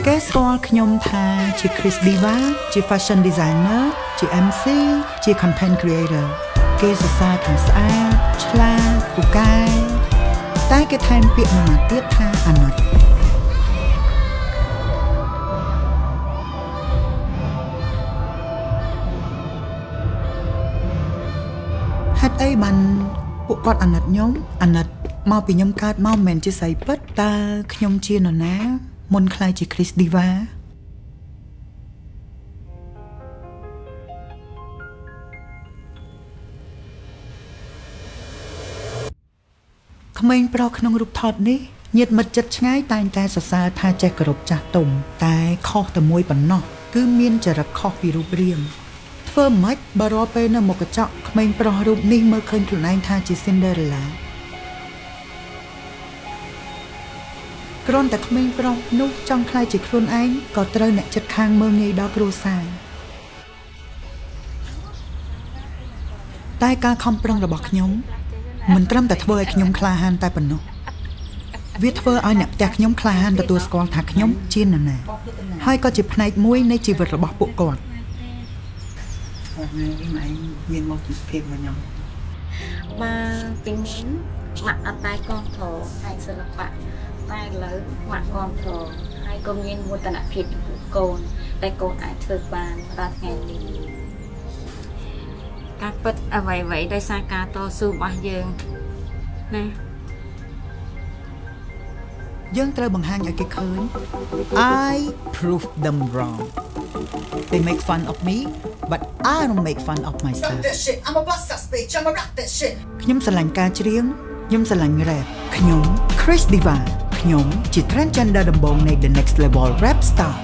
គេស្គាល់ខ្ញុំថាជា Chris Diva ជា Fashion Designer ជា MC ជា Content Creator គេសរសើរថាស្អាតឆ្លាតពូកែតែគេថែមពាក្យមួយម៉ាត់ទៀតថាអាណិតហេតុអីបានពួកគាត់អាណិតខ្ញុំអាណិតមកពីខ្ញុំកើតមកមិនមែនជាស្រីពិតតើខ្ញុំជានរណាមុនក្លាយជា Chris Diva ក្មេងប្រុសក្នុងរូបថតនេះញាតិមិត្តចិត្តឆ្ងាយតែងតែសរសើរថាចេះគោរពចាស់ទុំតែខុសតែមួយប៉ុណ្ណោះគឺមានចរិតខុសពីរូបរាងធ្វើម៉េចបើរាល់ពេលនៅមុខកញ្ចក់ក្មេងប្រុសរូបនេះមើលឃើញខ្លួនឯងថាជា Cinderella គ្រាន់តែក្មេងប្រុសនោះចង់ក្លាយជាខ្លួនឯងក៏ត្រូវអ្នកចិត្តខាងមើលងាយដល់គ្រួសារតែការខំប្រឹងរបស់ខ្ញុំមិនត្រឹមតែធ្វើឲ្យខ្ញុំក្លាហានតែប៉ុណ្ណោះវាធ្វើឲ្យអ្នកផ្ទះខ្ញុំក្លាហានទទួលស្គាល់ថាខ្ញុំជានរណាហើយក៏ជាផ្នែកមួយនៃជីវិតរបស់ពួកគាត់ មានមកពីភាពមកខ្ញុំ បើពីមុនម៉ាក់អត់តែគ្រប់គ្រងផ្នែកសិល្បៈតែឥឡូវម៉ាក់គ្រប់គ្រងហើយក៏មានមោទនភាពចំពោះកូនតែកូនអាចធ្វើបានដល់ថ្ងៃនេះការពិតអ្វីៗដោយសារការតស៊ូរបស់យើងណា យើងត្រូវបង្ហាញឲ្យគេឃើញ I prove them wrong. They make fun of me, but I don't make fun of myself. That shit. I'm a boss ass bitch. I'm a rock that shit. ខ្ញុំស្រឡាញ់ការច្រៀងខ្ញុំស្រឡាញ់ rap ខ្ញុំ Chris Diva ខ្ញុំជា transgender ដំបូងនៃ The Next Level Rap Star.